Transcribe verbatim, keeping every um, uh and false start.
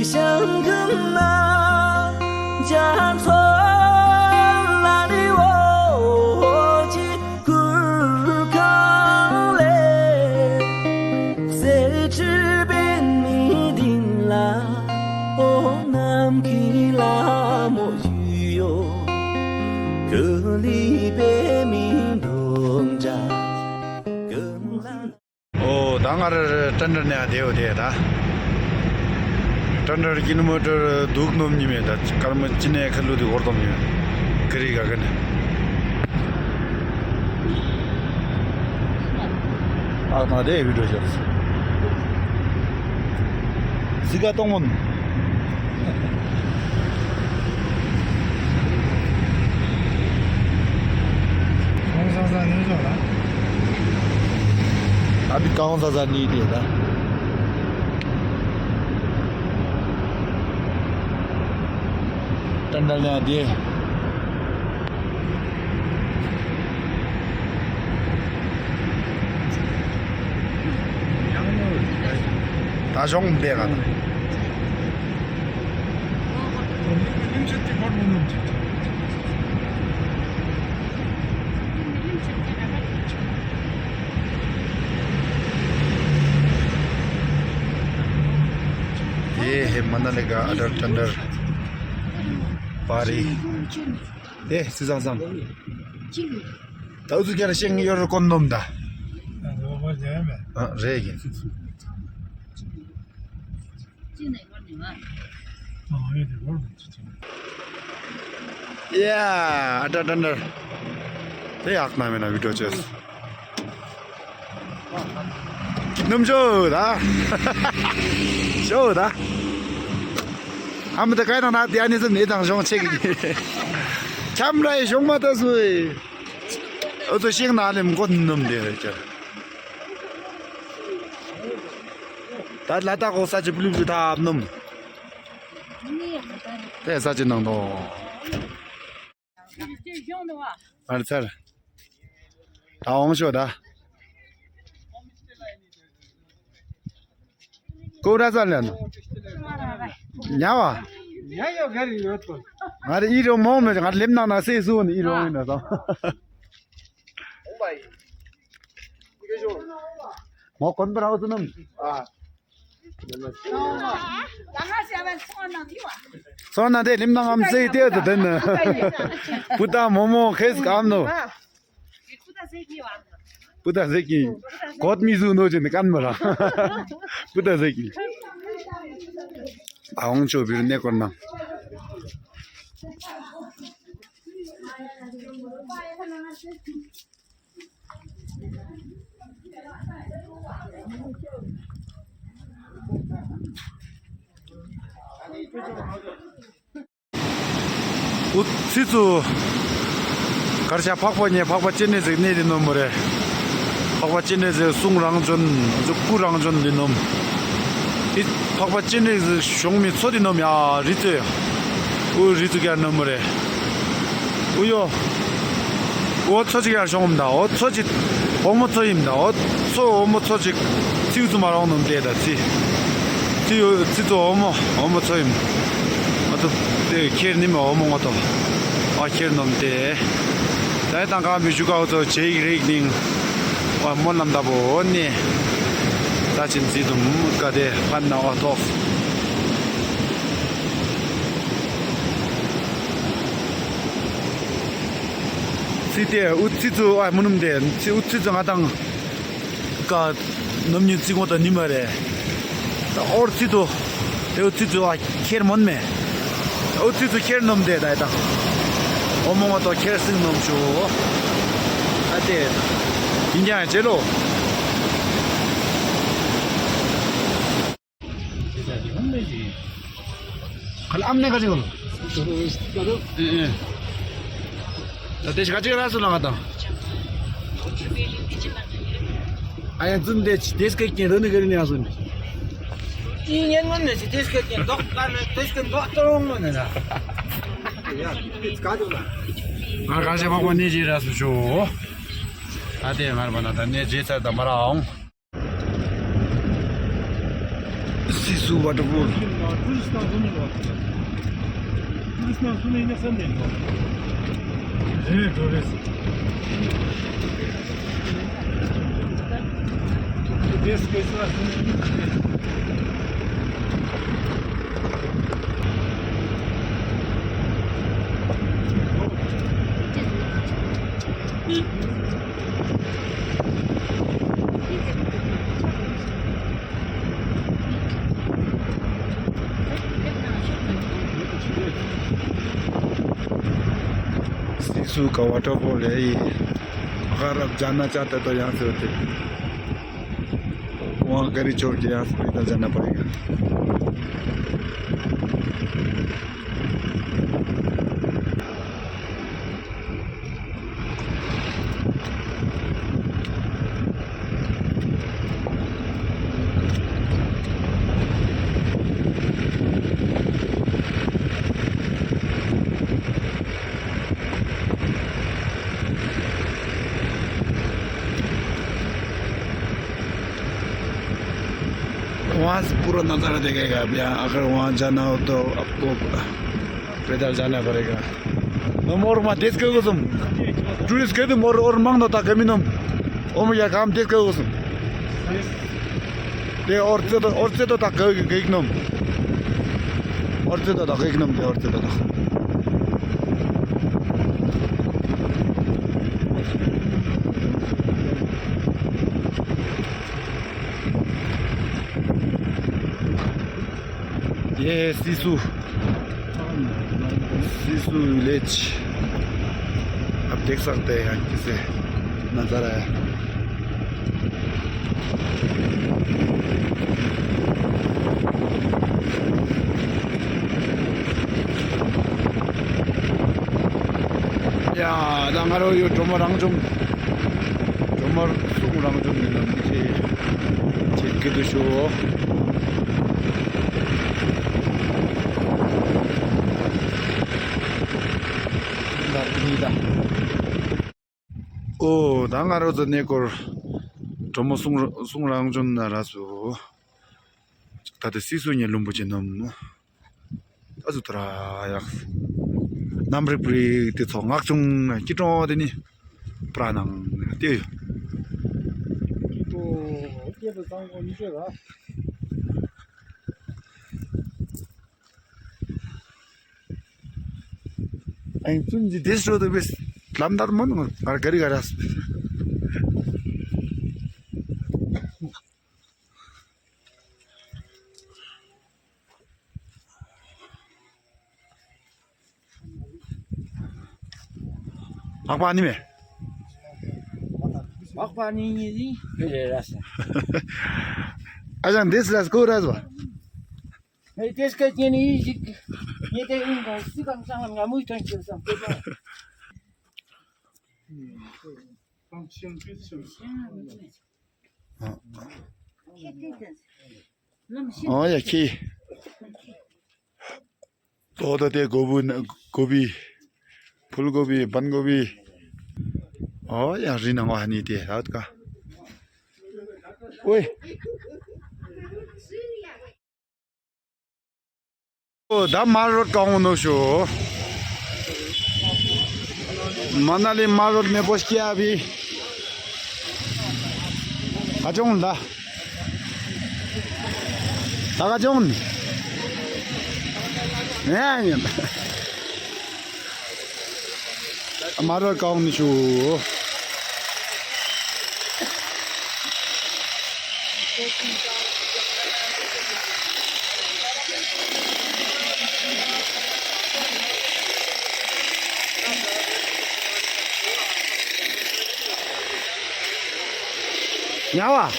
ཞང་ཀུན་ན་རྒྱ་མཚོ་ལ་ནི་འོ་ཅི་གུར་ཁང་ལས་གསེར་ཁྲི་པད་མའི་སྡིངས་ལ་འོ་ནམ་མཁའི་ལ་མོ་ཡུ་ཡོ་ཀུ་ལི་པད་མའི་འབུམ་སྒྲ་ཀུན་ལ། ཨོ་ད་ང་ར་ཏྲན་ཏྲན་ནས་བསྡད་ཡོད་དེ་ད། ཏྲན་ཏྲན་ཀི་ལོ་མི་ཊར་དུག་ནོམ་ཉི་མེད་ད་ཀར་མ་ཅི་ནས་ཁ་ལུ་དུ་འོར་དོམ་ཉི་མེད་ཀི་རི་ག་ག་ནས། ཨ་ན་དེ་བི་ཌིའོ་ཤར་སི་ག་གཏོང་མོན། གང་ས་ས་ནས་བཟོ་ལ། ཨ་བི་གང་ས་ས་ནས་དེ་ད། ཏན་ཏན་ལ་དེ། ད་གཞུང་འདི་ག་ན། དེ་ཧེ་མ་ན་ལེ་ག་ཨ་ཏར་ཏན་ཏར་པ་རི། དེ་སི་ཙང་སང་། ད་འུ་ཚོ་ཁྱེད་ལ་ཤེས་ཡོད་རེད་ཀོན་ནོམ་ད། ཨ་རེད་ཀྱི། ཡ་ཨ་ཏྲ་ཏྲ་ཏྲ། དེ་ཡག་ན་མེད་ན་བི་ཌིའོ་བྱས། སྣུམ་ཞོ་ད། ཞོ་ད། ཨ་མི་ད་གའི་ནང་ན་དེ་ཨ་ནི་ཟིན་ནི་དང་ཞོང་ཆེ་གི། ཁྱམ་རའི་ཞོང་མ་ད་སུའི། ཨོ་ཚོ་ཤིང་ན་ལེམ་གོ་སྣུམ་དེ་རེད་ཅེ། ད་ལ་དྭགས་གོ་ས་ཅི་པླུ་པླུ་ཐབ་སྣུམ། དེ་ས་ཅི་ནང་དོ། ཨར་ཚར། ད་འོང་ཤོག་ད། ཀོ་ར་ས་ལ་ནོ། ཉ་བ། ཉ་ཡོ་ག་རི་ཡོད་དོ། ང་རི་ཨི་རོ་མོ་མེ་ང་ལེམ་ནང་ན་སེ་སུ་ནི་ཨི་རོ་ཡིན་ན་ད། ངོ་གོན་པ་ར་བ་སུ་ནམ། ཨ། སོང་ན་དེ་ལིམ་ནང་ངམ་ཟེར་ཏེ་དུ་དེ་ནི། པུ་ཏ་མོ་མོ་ཁེས་ཀམ་ནོ། པུ་ཏ་ཟེར་གི། གོད་མི་བཟོ་ནོ་ཅི་ནི་ཀན་མ་ར། པུ་ཏ་ཟེར་གི། ཨ་འོང་ཆོ་བིར་ནེ་ཀོར་ནང་། འུ་ཚི་ཚུ། གར་ཤ་འཕགས་པ་ཉེ་འཕགས་པ་སྤྱན་རས་གཟིགས་གནས་འདི་ནོམ་མོ་རེ། འཕགས་པ་སྤྱན་རས་གཟིགས་གསུང་རང་བྱོན་ཚུ་སྐུ་རང་བྱོན་འདི་ནོམ། ཨི་འཕགས་པ་སྤྱན་རས་གཟིགས་བཞུགས་མི་མཚོ་འདི་ནོམ་ཡ་རི་ཚོ་ཡ། འུ་རི་ཚོ་ཀྱ་ནོམ་མོ་རེ། འུ་ཡོ། འོ་མཚོ་ཅིག་ཡར་ཤོང་མ་ད། འོ་མཚོ་ཅིག་འོ་མོ་མཚོ་ཡིན་མ་ད། འོ་མཚོ་འོ་མོ་མཚོ་ཅིག་ཚིག་ཙུ་མ་རོང་ནོམ་དེ་ད་ཚི། ཚི་ཡོ་ཚི་ཙུ་འོ་མོ་འོ་མོ་མཚོ་ཡིན། ང་ཚོ་དེ་ཁྱེར་ནི་མ་འོ་མོ་ང་ཚོ་ཨ་ཁྱེར་ནོམ་དེ། ད་དང་གང་མི་ཞུ་ག་འོ་ཚོ་ཇེ་ཡིག་རིག་ནིང་། འོ་མོ་ལམ་ད་པོ་འོ་ནི། ད་ཅིན་ཚི་ཙུ་མུ་ཀ་དེ་ཕན་ན་འོ་ཐོག་ཚི་ཏེ་ཨུ་ཚི་ཚུ་ཨ་མུ་ནུམ་ཏེ་ཚི་ཨུ་ཚི་ཚུ་ང་དང་ཀ་ནམ་ཉིན་ཚི་ངོ་ཏ་ནི་མ་རེ། ད་ཨོར་ཚི་ཏུ་ཏེ་ཨུ་ཚི་ཚུ་ཨ་ཁྱེར་མོན་མེ། ཨུ་ཚི་ཚུ་ཁྱེར་ནུམ་ཏེ་ད་ད་ཨོ་མོ་ངོ་ཏོ་ཁྱེར་སིང་ནོམ་ཤོ། ཨ་ཏེ་ཡིན་ཀྱང་ཇེ་ལོ། ཁ་ལ་ཨམ་ནེ་ག་ཅི་གོ། ཨེ་ཨེ། ད་དེ་ཤ་ཅི་ར་སུ་ལ་ང་དང་། ཨ་ཡ་ཙུན་དེ་ཅི་དེ་སྐད་ཀྱི་རུ་ནི་ག་རི་ནི་ཨ་སུན། ཨི་ཉན་མོན་ནི་ཅི་དེ་སྐད་ཀྱི་མདོག་ལ་ནི་དེ་སྐད་མདོག་ཏོ་རོང་མོན་ནི་ར། ཡ་ཀ་ཏུ་ལ། ང་ག་ཤ་པག་པ་ནི་ཅི་ར་སུ་ཤོ། ཨ་དེ་ང་ར་པ་ན་ད་ནི་ཅི་ཚ་ད་མ་ར་ཨོང་། Sisu waterfall. Tourist སྣང་སུ་ནས་ཡིན་ན་བསམ་ནས་འགྲོ། རེད་འགྲོ་རེད། Sisu ka waterfall hai. अगर आप जाना चाहते तो यहाँ से होते, वहाँ गाड़ी छोड़ के यहाँ से पैदल जाना पड़ेगा। वहाँ से पूरा नज़ारा देखेगा भैया। अगर वहाँ जाना हो तो आपको पैदल जाना पड़ेगा। Nō mor ma des kagusum. Tourist kagusum mor or mang no ta kami nom. Om ya kam des kagusum. De or tse to, or tse to ta kagik nom. Or tse to ta kagik nom de or tse to ta. ये सिसु, सिसु village आप देख सकते हैं यहाँ कैसे नज़ारा है। ཡ། ད་ང་རང་ཡོད་གྲོ་མོ་རང་བྱུང་། གྲོ་མོ་གསུང་རང་བྱུང་ཡིན་ནམ་ཅི་ཅི་སྐད་དུ་ཞུ། ད་དེ་ནི་ད། ཨོ། ད་ང་རང་ཚོ་གནས་སྐོར་གྲོ་མོ་གསུང་གསུང་རང་བྱུང་ན་ར་སུ། ད་ལྟ་སི་སུ་ཉེ་ལུམ་པོ་ཆེ་ནམ། ཨ་ཟུ་ཐ་ར་ཡག། རྣམ་རིག་པ་རིག་དེ་ཚོ་ངག་ཆུང་སྐྱིད་གྲོང་དེ་ནི་པྲ་ནང་དེ་ཡོད། སྐྱིད་གྲོང་སྐྱིད་པ་བཟང་པོ་མི་ཤེས་ར། ཨ་ཡིན་ཙུན་ཇི་དེ་སྲོ་དུ་བེས་ལམ་དར་མོན་ང་ག་རི་ག་ར། ཨག་པ་ནི་མེ། ཨག་པ་ནི་ནི་ནི། ཨ་ཅང་དེ་སི་ལ་སྐོར་ར་ཟོ། ཨེ་དེ་སྐད་ཀྱི་ནི་ཞིག་ཉེ་དེ་ཡིན་ག་སི་གང་ཅང་ང་མུ་ཐོན་ཅི་སམ་དེ་པ། ཨོ་ཡ་ཁྱི། ཏོ་ཏོ་དེ་གོ་བུ་ན་གོ་བི། ཕུལ་གོ་བི་བན་གོ་བི། ཨོ་ཡ་རི་ནང་བ་ནི་དེ་ཧ་ཀ། ཨོའི། ཨོ་ད་མ་རོད་གང་ནོ་ཤོ། མ་ན་ལི་མ་རོད་མེ་པོ་སྐྱ་བི། ཨ་ཅོང་ལ། ད་ག་ཅོང་། ཡ་ཡ། མ་རོ་གང་ནི་ཤུ། ཉ་བ།